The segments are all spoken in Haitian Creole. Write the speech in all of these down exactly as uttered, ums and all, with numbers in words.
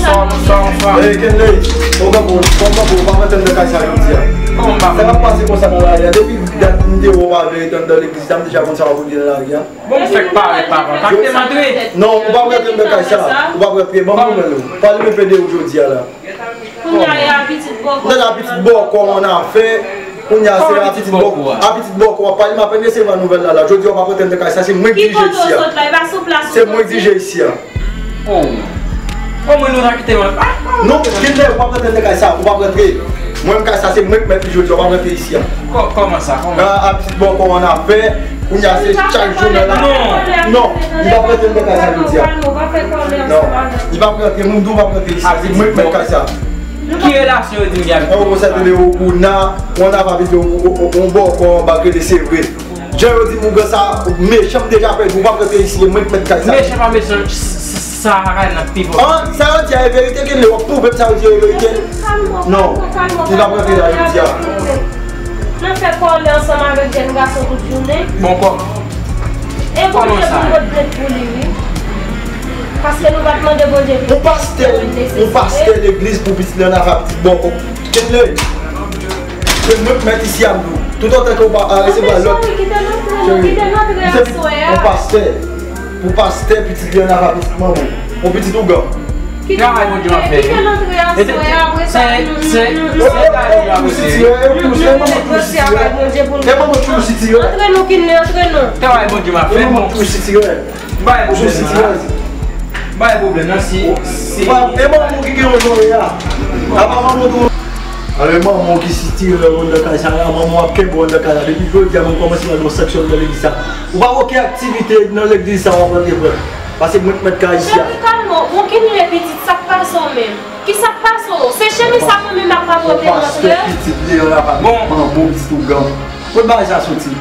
Ey, Kenley, ou pa bon, ou pa bon, ou pa pran tèm nan kay sa jodi a. Sa k ap pase konsa nan lari a? Depi dat m te wè w pa vle ret anndan legliz la, m deja konn sa w ap regle nan lari a. Bon, m fèk parèt, papa. Kite m antre. Non, ou pa pran tèm nan kay sa. Ou pa pran tèm. Ban m nouvèl ou. Pale m enpe de ou jodi a la. Kounye a, e a pitit bòkò. Nèg a pitit bòkò an afè. Kounye a, se a pitit bòkò. A pitit bòkò, w ap pale, m apèn resevwa nouvèl la, la. Jodi a, w pa pran tèm nan kay sa, se mwen ki dirije isi a. Se mwen ki dirije isi a. Oh. Oh, mwen nou ta kite mwen. Ah, non, Kenley, ou pa pran tèm nan kay sa, ou pa rantre. Mwen, kay sa, se mwen ki mèt li jodi a, ou pa rantre isi a. Kò-, kòman sa? Kòman? A, a pitit bòkò an afè. Kounye a se chak jou nan la. Non. Non, li p ap rantre nan kay sa jodi a. Non, li p ap rantre, moun di w p ap rantre isi a. Se mwen k mèt kay sa. Ki relasyon yo di m gen avèk ou? Ou konsa tande ou, ou na, ou na pa vide ou, ou, ou, ou bòkò anba k rele se vre. Jan yo di m ougan sa, mechan m deja pèdi, ou p ap rantre isi, e mwen k mèt kay sa. Mechan pa mechan, s-, s-, sa a kay nan pi fò. An, sa yo di a e verite, Kenley, w ap pwouve m sa yo di a e verite. Non, li p ap rantre la jodi a. Nan fè kòlè ansanm avèk jèn gason tout jounen. Bon kòb. E Bondye pou nou pot plent pou li, wi. Paske nou pa t mande Bondye pou nou nesesite. Yon pastè legliz pou pitit li ann afè a pitit bòkò. Kenley. Se mwen k mèt isi a, m di w. Toutotan ke w pa resevwa lòd. Cheri, kite l antre, non, kite l antre aswè a. Yon pastè. Pou pastè, pitit li ann afè a pitit manman w. Yon pitit ougan. Travay Bondye m ap fè. Kite l antre aswè a, apre sa, nou, nou, nou, nou, nou negosye avèk Bondye pou nou. Antre non, Kenley, antre non. Travay Bondye m ap fè, bon. M bay pwoblèm nan. M bay pwoblèm nan, si, si. E manman w ki gen yon jòrè a. A pa manman w tou. Alò, e manman w ki sitire w anndan kay sa la, manman w ap kenbe w anndan kay la. Depi jodi a, mwen kòmanse mande w sanksyon anndan legliz sa. Ou pa gen okenn aktivite nan legliz sa w ap antreprann. Paske mwen k mèt kay isi a. Cheri, kalme w. Bon, Kenley pitit, sa k pase w menm? Kisa k pase w? Se chemiz sa mwen menm ak papa w te rantre? Pastè pitit li an la pa manbo pitit ougan. Kot bagay sa soti?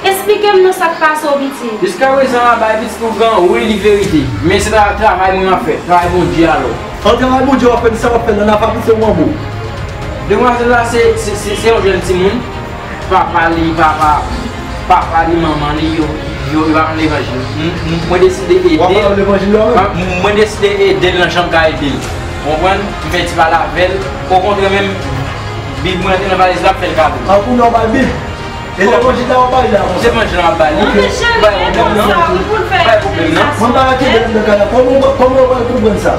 Esplike m non sa k pase w, pitit. Jiskaprezan, bay pitit ougan, wi, li verite. Men se pa travay mwen m ap fè, travay Bondye alò. An travay Bondye w ap fè, sa w ap fè la, n ap ap se manbo. Demwazèl la, se, se, se, se yon jèn timoun. Papa li, papa, papa li, manman li, yo, yo, yo pa konn levanjil. M, m, mwen deside ede l. W ap pale levanjil la menm? Mwen deside ede l nan jan m ka ede l. Ou konprann? M fè ti pale avè l. Okontrè menm, Bib mwen te nan valiz la, m fè l kado. An kounye a w bay Bib? E levanjil la w ap bay la konsa? Levanjil la m ap bay li. Bay pwoblèm nan. Bay pwoblèm nan. Mwen pa rete bèt nan kay la. Kòman, kòman w pral konprann sa?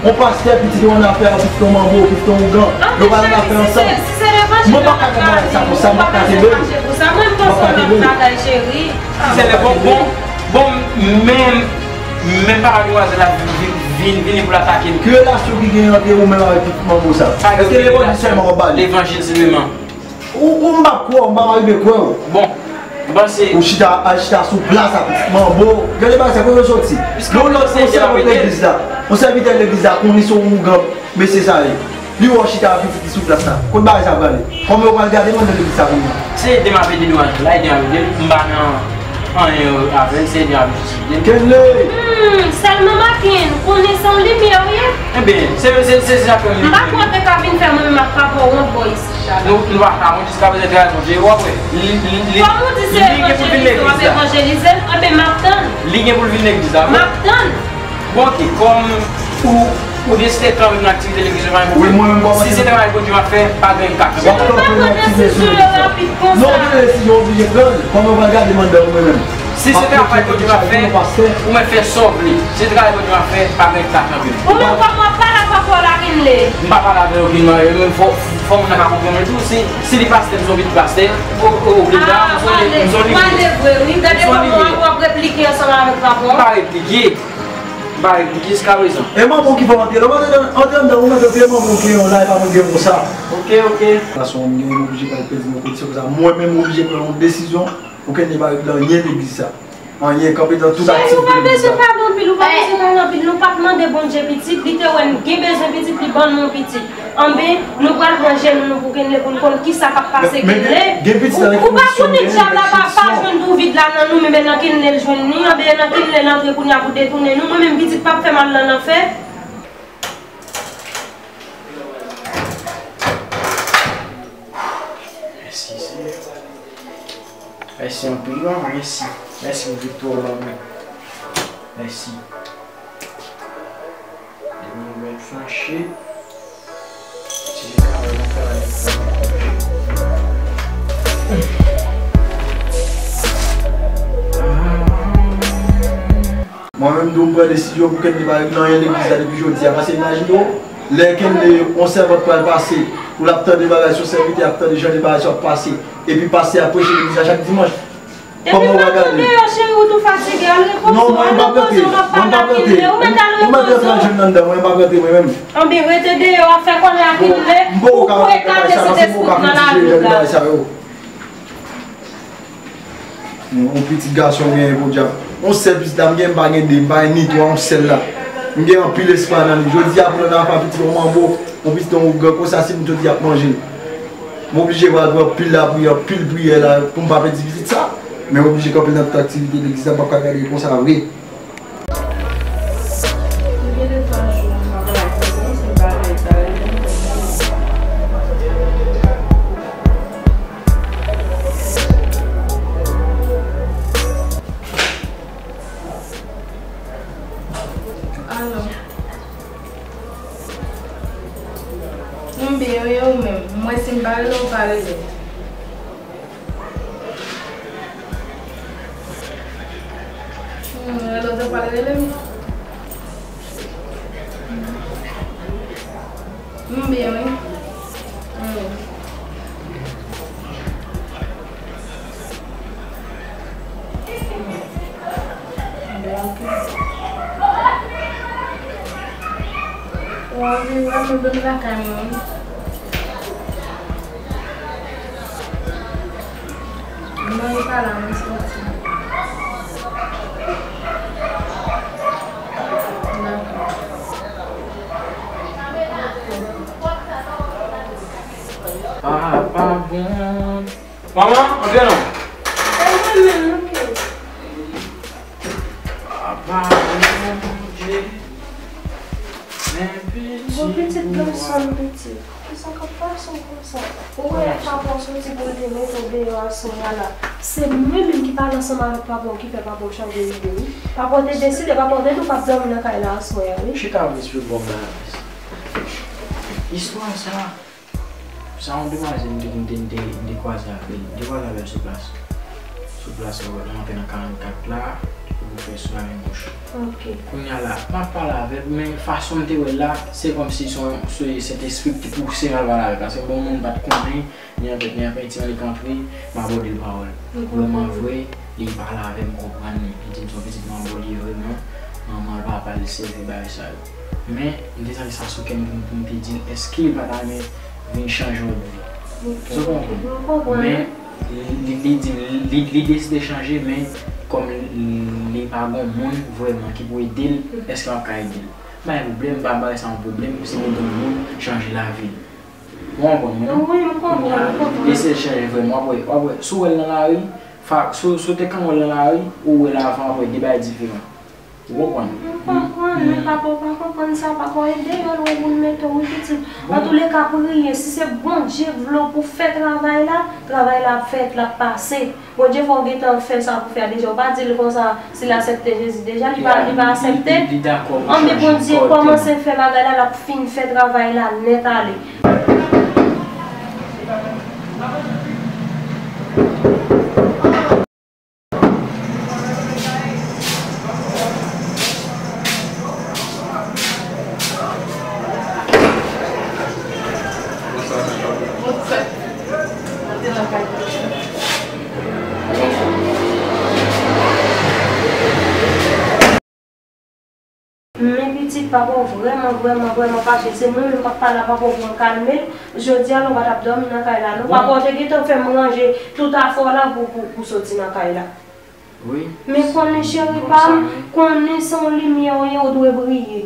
Yon pastè, pitit yo ann afè a, pitit yon manbo, pitit yon ougan, yo pral ann afè ansanm. Mwen pa ka konprann sa konsa, m pa ka kenbe l. M pa ka kenbe l. Sèlè bon, bon, bon, men, men papa demwazèl la vin, vin, vini pou l atake m. Ki relasyon ki gen ant ou menm avèk pitit manbo sa? Èske levanjil sèlman w ap ba li? Levanjil sèlman. Ou, ou m p ap kwè w, m p ap rive kwè w. Bon, m panse. Ou chita, al chita sou plas a pitit manbo. Gade bagay sa, kote w soti? Yon lòt, yon sèvant legliz la. Yon sèvitè legliz la, konnen se yon ougan, mesye sa ye. Li wè w chita a pitit li sou plas la. Kot bagay sa prale? Kòman yo pral gade m anndan legliz sa kounye a? Se ede m ap ede nou, la ede m ap ede l. M pa nan anyen avè l, se ede m ap ede l. Kenley! Hmm, sèlman Makin, konnen se yon limyè w ye. Enben, se, se, se, se sa k fè m. M pa kwè w te ka vin fè mwen menm ak papa w wont bò isi. Nou, nou pa ka wont jiskaprezan travay Bondye, w ap wè. Li, li, li, kòm ou di se evanjelize w ap evanjelize l, enben m ap tann. Li gen pou l vin legliz la. M ap tann. Bon, oke, kòm ou, ou deside kanpe nan aktivite legliz yo, pa gen pwoblèm. Si se travay Bondye w ap fè, pa gen ka kanpe. Mwen pa pran desizyon yo rapid konsa. Non, gen desizyon oblije pran. Kòman w pral gade m anndan ou menm? Si se travay Bondye w ap fè, ou mèt fè sa w vle. Si se travay Bondye w ap fè, pa gen ka kanpe. Ou menm kòman w ap pale ak papa w la, Kenley? M pa pale avè l okenn mannyè, men fò, fò moun nan ka konprann mwen tou. Si, si li pastè, m se yon pitit pastè, o, o, oblije m se yon limyè. Pale vre, wi. Gade kòman w ap, w ap replike ansanm avèk papa w. M pa replike. M pa replike jiskaprezan. E manman w ki fè w antre la, antre anndan, ou mèt pye manman w ki yon la, e pa moun gen konsa. Oke, oke. Gason, m gen, m oblije pral pèdi nan kondisyon konsa. Mwen menm, m oblije pran yon desizyon pou ke n pa regle anyen legliz sa. Anyen, kanpe nan tout aktivite legliz la. Cheri, ou pa bezwen pale anpil, ou pa bezwen pale anpil. Nou pa t mande Bondye pitit, li te wè n gen bezwen pitit, li ban nou yon pitit. Anben, nou pral pran jenou nou pou Kenley pou n konn kisa k ap pase Kenley. Ou, ou pa konnen dyab la pa, pa jwenn twou vid la nan nou, men nan Kenley l jwenn li, anben nan Kenley l antre kounye a pou detounen nou. Mwen menm pitit p ap fè m al nan lanfè. Mèsi, Senyè. Mèsi anpil, non, mèsi. Mèsi pou viktwa w ban mwen. Mèsi. Depi nou jwenn Mache. Ti Jeka wè nan travay. Mwen menm tou, m pran desizyon pou Kenley pa regle anyen legliz la depi jodi a. Paske imajine w, lè Kenley, yon sèvant pral pase, pou l ap tande bagay sou sèvitè, ap tande jan de bagay sa ap pase, epi pastè ap preche legliz la chak dimanch. Kòman w ap gade? Depi m ap tande yo, cheri, ou tou fatige, al repoze w, al repoze w, m ap pale anpil de ou, mèt al repoze w. Ou mèt rantre al jwenn anndan, mwen m ap rantre mwen menm. Anben, rete deyò, ap fè kòlè ak Kenley, ou pou ekate Sentespri nan lavi w la. Yon pitit gason genyen podyab. Yon sèl pitit la m gen, m pa gen de, m pa gen ni twa, yon sèl la. M gen anpil espwa nan li. Jodi a pou lè nan afa pitit yon manbo, yon pitit yon ougran konsa, si m jodi a ap manje l. M oblije pral pran anpil lapriyè, anpil priyè la pou m pa pèdi pitit sa. Men m oblije kanpe nan tout aktivite legliz la, m p ap ka gade l konsa vre. Gen de twa jou m travay pou mwen, se bagay sa yo. Alo. M byen, wi, e ou menm? M wè si m pa rele w, ou pa rele. Hmm, lè lòt ou pral rele m. M byen, wi. Hmm. Ou anvi wè m, m vin lakay mwen, wi. Non, e pa la mwen soti. Dakò. Papa bon. Manman, antre non. Se mwen menm, wi. Papa Bondye, men pitit. Bon, pitit gason m, pitit. Kisa k ap pase w konsa? Ou wè papa w soti pou l te mete w deyò aswè a la. Se mwen menm ki pale ansanm avèk papa w ki fè papa w chanje lide, wi. Papa w te deside, papa w te di w p ap dòmi nan kay la aswè a, wi. Chita w, Miss, pou bon bagay. Istwa sa. Sa yon demwazèl m te, m te, m te, m te kwaze avè l. M te kwaze avè l sou plas. Sou plas, lè m antre nan karannkat la, pou fè sou la menm bouch. Ok. Kounye a la, m ap pale avè l, men fason m te wè l la, se kòmsi se yon, se Sentespri ki te pouse m al pale avè l, paske bon, moun pa t konnen, ni an tèt, ni an penti, an li k antre, m abòde l pawòl. Vrèman vre, li pale avè m, m konprann li. Li di m se yon pitit manbo li ye vrèman. Manman l, papa l, se vre bagay sa yo. Men, m te santi sa sou kè m pou m, pou m te di l, èske l pa ta renmen vin chanje yon vi? Ou konprann? Men, li, li, li di m, li, li deside chanje, men kòm li, li pa gon moun vrèman ki pou ede l, èske m ap ka ede l? M pa gen pwoblèm, m pa wè sa yon pwoblèm, si m ede yon moun chanje lavi l. Ou konprann mwen, non? Wi, m konprann, m konprann. Eseye chanje vrèman, w ap wè, w ap wè. Si w wè l nan lari, fa, si, si w te konn wè l nan lari, ou wè l avan, w ap wè de bagay diferan. Ou konprann? M konprann, men papa w pa konprann sa, papa w ede yo lwe moun mete w, wi, pitit. Bon. Antouleka, priye, si se Bondye k vle w pou fè travay la, travay la ap fèt, l ap pase. Bondye fè w gentan fè sa pou fè a deja. Ou pa di l konsa, si l aksepte Jezi deja, li pa, li pa aksepte. Anben Bondye kòmanse fè bagay la, l ap fin fè travay la nèt ale. Men pitit, papa w vrèman, vrèman, vrèman fache. Se mwen menm k ap pale a papa w pou m kalme l. Jodi a la, ou pa t ap dòmi nan kay la, non. Papa w te gentan fè m ranje tout afè w la pou, pou, pou soti nan kay la. Wi. Men konnen, cheri pa m, konnen se yon limyè w ye, ou dwe briye.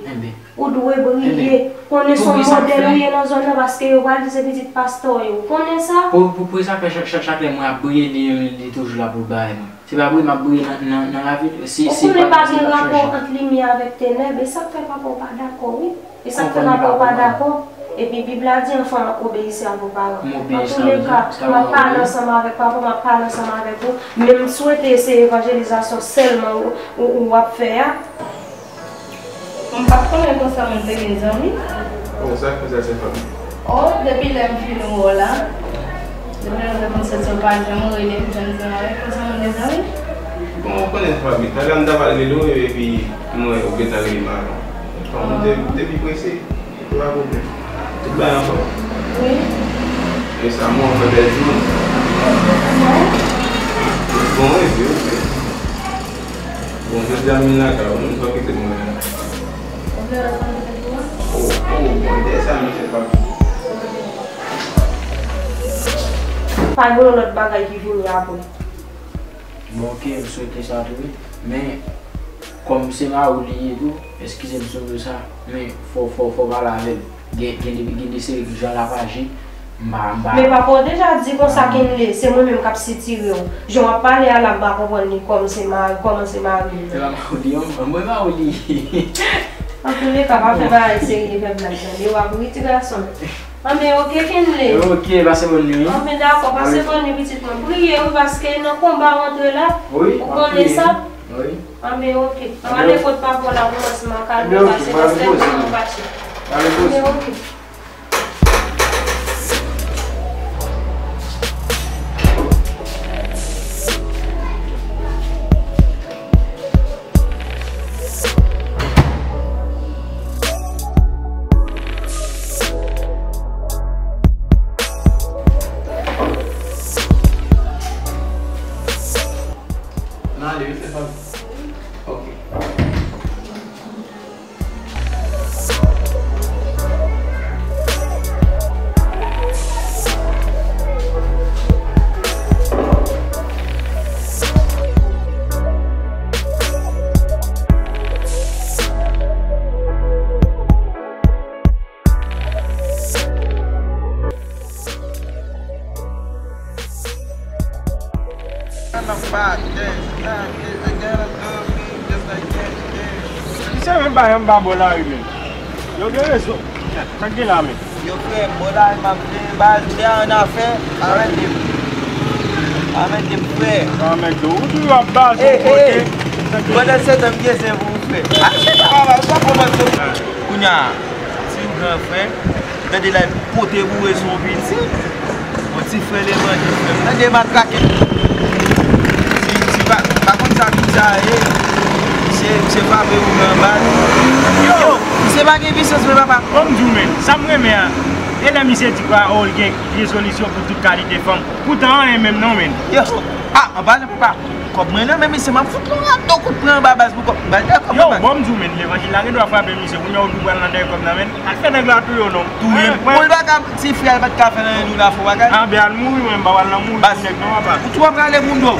Ou dwe briye. Konnen se yon modèl ou ye nan zòn nan, paske yo pral di se pitit pastè w ye. Ou konnen sa? Pou, pou, pou sa fè chak, chak, chak lè mwen ap briye, li, li toujou la pou l bay mwen. Se pa vre, m ap briye nan, nan, nan lavi l. Si, si papa sa t ap chanje. Ou konnen pa gen rapò ant limyè avèk tenèb, e sa k fè papa w pa dakò, wi. E sa k fè papa w pa dakò. Epi Bib la di, enfants, obéissez à vos parents. Antouleka, m ap pale ansanm avèk papa w, m ap pale ansanm avèk ou. Men m swete se evanjelizasyon sèlman ou, ou, ou ap fè a. M pa t konnen konsa moun te gen zanmi. Oh, sa k fè sa, se fanmi? Oh, depi lè m fin wè w la, depi lè m te konn santi w pa janm rele m, janm di anyen, konsa moun gen zanmi? Bon, ou konnen fanmi, talè a m ta pral rele w, epi m wè ou gentan rele m avan. Bon, m te, m te pi prese. Pa pwoblèm. Tout bagay anfòm? Wi. E sa, mwen, mwen bèl timoun. Bon, wi, wi, wi. Bon, jodi a m vin lakay ou, non, m pa kite mwen. Ou vle rete pou ou? Oh, oh, bon, de sa, m te pa. Pa gen yon lòt bagay ki vini apre. Bon, oke, m swete sa tou, wi. Men, kòm se mari w li ye tou, eskize m sou mo sa, men fò, fò, fò w pale avè l. Gen, gen de, gen de seri jan l ap aji, m pa, m pa. Men papa w deja di konsa Kenley, se mwen menm k ap sitire w. Jan w ap pale a la, m pa konprann li kòm se mari, kòman se mari w. Se pa mari w li, mwen mari w li. Antouleka, pa fè bagay serye, fè blag, tande, w ap ri, ti gason. Anben, oke, Kenley. Oke, pase bòn nwi, wi. Anben, dakò, pase bòn nwi, pitit mwen. Priye, wi, paske nan konba w antre la. Wi, ou konnen sa. Wi. Anben, oke. Anben, ale kot papa w la pou mwen, si m a kalme, pase pastè pou mwen fache. Anben, oke. N ale, wi, se pa. Oke. Misye menm pa janm pa bò lari menm. Yo gen rezon. Sa k gen la menm? Yo frè, bò lari m ap vle, baz, m te annafè, pa mèt de m. Pa mèt de m, frè. Pa mèt de w. Ou toujou ap baz yon kote. Pandan se tan m gen zen pou ou, frè. A, se pa, pa, pa, pa, pa, pa. Kounye a, ti gran frè. Gade la, pote boure sou yon piti. Yon ti frè lemanje frè m. Tande matrake. Ti, ti pa, pa konn sa piti a ye. Misye, misye frape ou nan bal. Yo, misye pa gen pisans, men papa. Bon, m di w, men, sa m renmen an, e lè misye di kwa, oh, l gen rezolisyon pou tout kalite fanm. Poutan, anyen menm non, men. Yo, a, anba nan papa. Kòb mwen nan men misye, m ap fout yon rado kout pwen anba baz pou kòb. M ba l de kòb. Yo, anba. Bon, m di w, men, levanjil la gen dwa frape misye. Kounye a ou tou pral nan dèyè kòb nan, men. Al fè nèg la touye w non. Touye m. Pou l pa ka, ti frè a pa t ka fè l anyen, nou la fè w bagay. Anben al mouri, mwen m pa pral nan mouri pou nèg non, papa. Ou twò prale moun dwòl.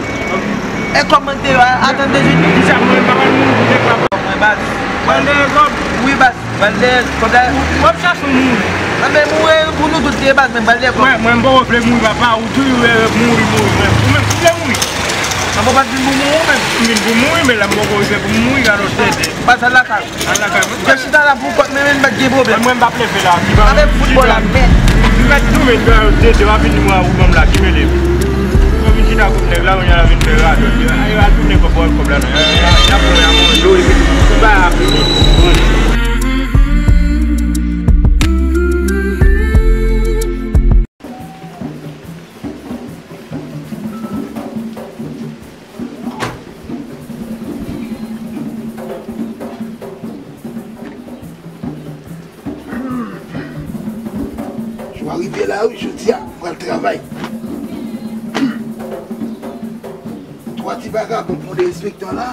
E kòb mwen te yo, a, atann de zit. Kisa mwen m pa pral mouri pou nèg, papa? Mwen baz. Pral dèyè kòb. Wi, baz. Pral dèyè kòb la. W ap chache w mouri. Anben mouri pou nou tout te baz, men pral dèyè kòb. Mwen, mwen m poko vle mouri, papa. Ou toujou rele mouri, mouri, men ou menm, ou vle mouri? Mwen pa t vin pou mouri, ou menm. M vin pou mouri, men lè m poko rive pou m mouri, gade w tete. Baz, al lakay ou. Al lakay mwen. Ou te chita la pou kòt, men, men, m pa t gen pwoblèm. Mwen, m p ap leve la, ki pa. Avèk foutbòl la, men. M mèt tou, men, gade w tete, w ap vin mwen ou ban m la, ki mele. Mwen vin chita kont nèg la, kounye a l ap vin fè radòt. Yo, yo al tounen kòb, kòb la, non. Y ap mwen a manje, epi tout bagay a fini. Jou a rive la wi, jodi a, m pral travay. Twa ti vagabon pran derespektan la.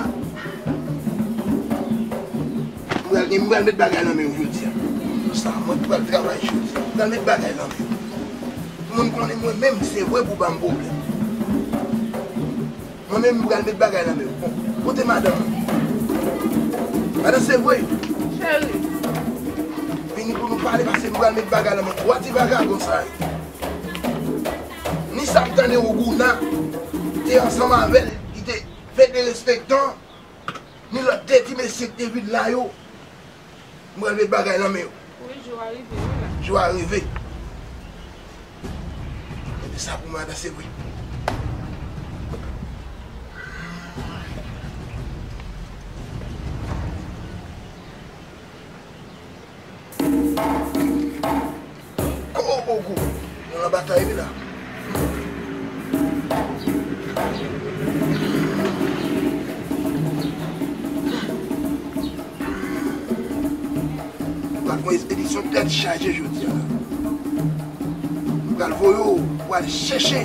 M pral gen, m pral met bagay nan men yo jodi a. Konsa, mwen pral travay jodi a. M pral met bagay nan men yo. Moun konnen mwen menm, se vre pou ba m pwoblèm. Mwen menm, m pral met bagay nan men yo. Bon, kote madanm mwen? Madanm, se vre. Cheri. Vini pou nou pale, paske m pral met bagay nan men twa ti vagabon sa yo. Ni sa m tande Ougouna te ansanm avè l, li te fè derespektan. Ni lòt de ti mesye ki te vin la yo, m pral met bagay nan men yo. Wi, jou a rive, wi, la. Jou a rive. Mete sa pou mwen, atann, se vre. Batay wi la. M pral fè yon espedisyon tèt chaje jodi a la. M pral voye w pou al chèche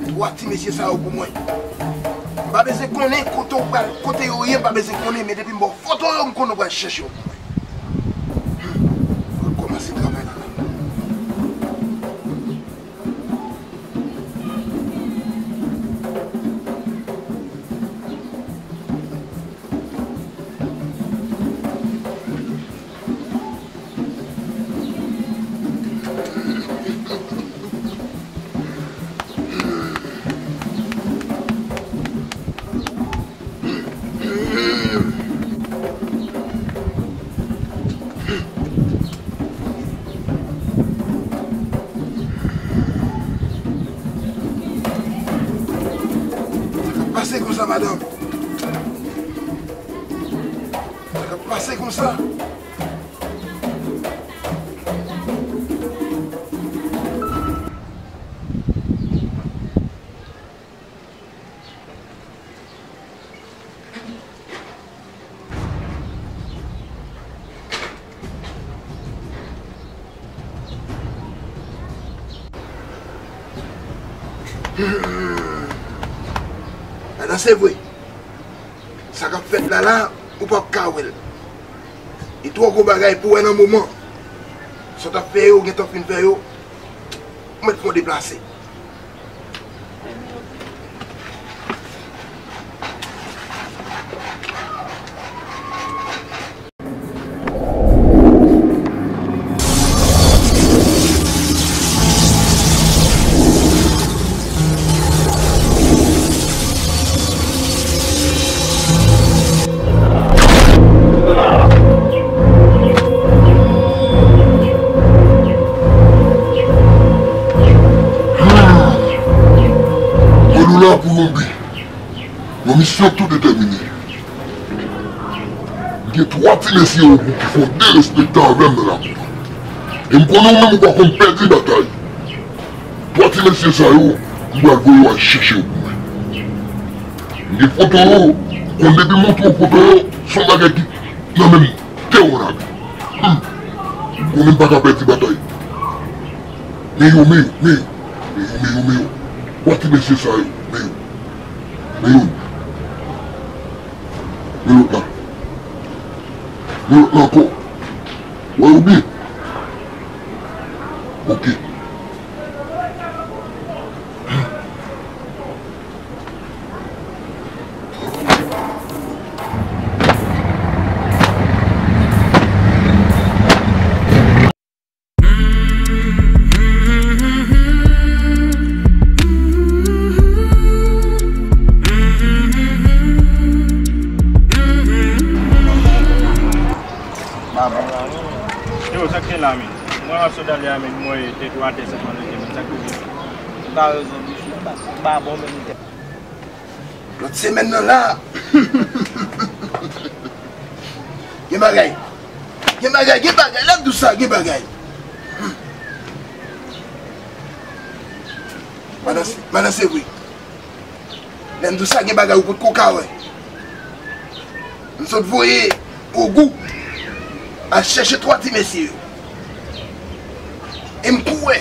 twa ti mesye sa yo pou mwen. M pa bezwen konnen kote w pral, kote yo ye, m pa bezwen konnen, men depi m ba w foto yo, m konnen w pral chèche yo pou mwen. Hmm. Mwen kòmanse travay la la. Sa k ap pase konsa, madanm? Sa k ap pase konsa? Madan, se vre. Sa k ap fèt la la, ou p ap ka wè l. Li twò gwo bagay pou wè nan moman. Sa w t ap fè yo, ou gentan fin fè yo, ou mèt fè w deplase. Mwen nou la pou yon bi. Yon misyon tou detèmine. M gen twa ti mesye yo ki fon derespektan avè m nan lakou an. E m konnen ou menm ou pa konn pèdi batay. Twa ti mesye sa yo, m pral voye yo al chèche yo pou mwen. M gen foto yo, m konn depi m montre w foto yo, se yon bagay ki nan menm tèwonab. Hmm. M konnen m pa ka pèdi batay. Men yo, men yo, men yo. Men yo, men yo, men yo. Twa ti mesye sa yo, men yo. Men youn. Men lòt la. Men lòt la ankò. Wè yo byen. Ok. Yo, sa k gen la, men? Mwen ap sot ale a, men mwen tèt ou atè sèlman rete, men sa k rive? Ou ka rezon, mesye, ba, ba bon, men li te Lòt semèn nan la. Gen bagay. Gen bagay, gen bagay. Lè m di w sa, gen bagay. Madan, madan, se vre. Lè m di w sa, gen bagay ou potko ka wè. M sot voye Ogou al chèche twa ti mesye yo. E m kwè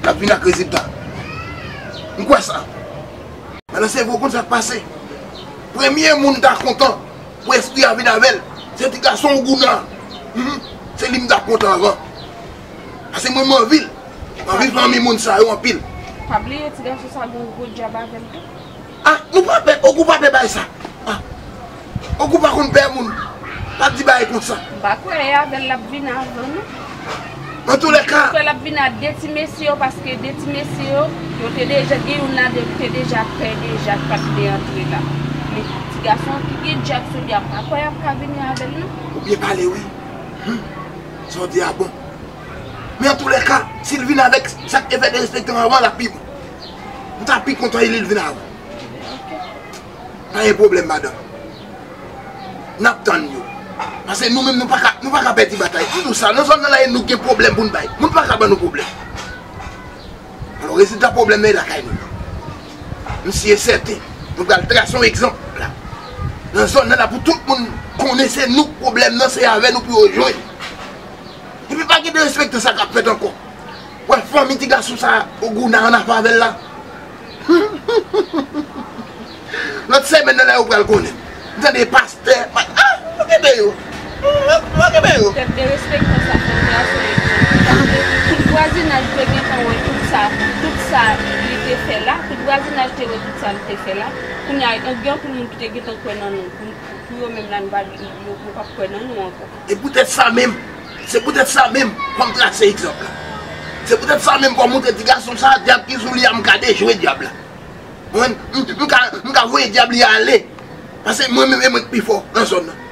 l ap vin ak rezilta. M kwè sa. Madan, se vre, ou konn sa k pase. Premye moun m ta kontan pou espri a vin avè l, se ti gason Ogou nan. Mhm. Se li m ta kontan avan. Paske mwen, m anvi l. M anvi fanmi moun sa yo anpil. Pa bliye ti gason sa gon gwo dyab avè l tou. Ah, nou pa pè, Ogou pa pè bay sa. Ah. Ogou pa konn pè moun. Pa di bagay konsa. M pa kwè e avè l l ap vin avan, non. Antoulèka. M kwè l ap vin ak de ti mesye yo, paske de ti mesye yo, yo te deja, gen youn ladan yo ki te deja pè deja, ki pa t vle antre la. Men ti gason ki gen dyab sou li a, m pa kwè y ap ka vini avè l, non. Ou byen pale, wi. Hmm. Sa w di a bon. Men antoulèka, si l vin avèk sa k te fè derespektan avan, l ap pi bon. M ta pi kontan li l vin avan. Pa gen pwoblèm, madanm. N ap tann yo. Paske nou menm, nou pa ka, nou pa ka pèdi batay. Di nou sa, nan zòn nan la, e nou gen pwoblèm pou n bay. Moun pa ka ban nou pwoblèm. Rezilta pwoblèm nan e lakay nou. M si e sèten, nou pral trase yon egzanp la. Nan zòn nan la pou tout moun konnen se nou k pwoblèm nan, se avè nou pou yo jwenn. Epi pa gen derespektan sa k ap fèt ankò. Wè fanmi ti gason sa Ogouna ann afè avè l la. Lòt semèn nan la yo pral konnen. M tande pastè, ah, nou kenbe yo. Nou kenbe yo. Tèt derespektan sa fè m trase egzanp. Tout vwazinaj te gentan wè tout sa, tout sa li te fè la. Tout vwazinaj te wè tout sa li te fè la. Kounye a, gen anpil moun ki te gentan kwè nan nou. Pou, pou yo menm la, nou pa, yo, yo p ap kwè nan nou ankò. E poutèt sa menm, se poutèt sa menm, fò m trase egzanp la. Se poutèt sa menm, fò m montre ti gason sa, dyab ki sou li a, m ka dejwe dyab la. Mwen, m, m ka, m ka voye dyab li ale. Paske mwen menm, e mwen k pi fò nan zòn nan.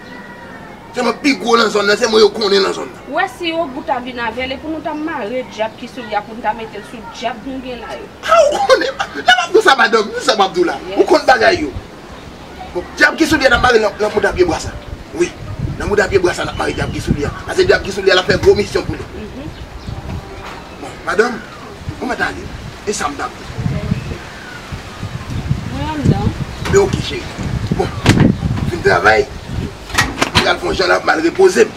Se mwen k pi gwo nan zòn nan, se mwen yo konnen nan zòn nan. Ou wè si Ogou ta vin avè l, e pou nou ta mare dyab ki sou li a, pou nou ta mete l sou dyab nou gen la yo. A, ou konnen, lè m ap di w sa, madanm, se sa m ap di w la. Ou konn bagay yo. Bon, dyab ki sou li a, n ap mare l nan, nan mouda pye bwa sa. Wi, nan mouda pye bwa sa, n ap mare dyab ki sou li a. Paske dyab ki sou li a, l ap fè gwo misyon pou li. Mhm. Bon, madanm, ou mèt ale. E sa m t ap di. Mwen anndan. Men oke, cheri. Bon, fin travay, m pral fè yon jan la, m al repoze m.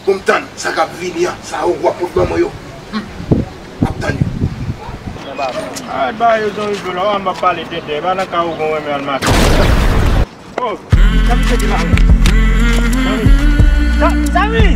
Pou m tann sa k ap vini an, sa yo w ap pot ban mwen yo. Hmm. M ap tann yo. Arèt ba yo zon rive la, w a m ap pale tenten, e pa nan ka ou gon renmen al mache. Oh, sa misye di la. Samy! Sa-, Samy!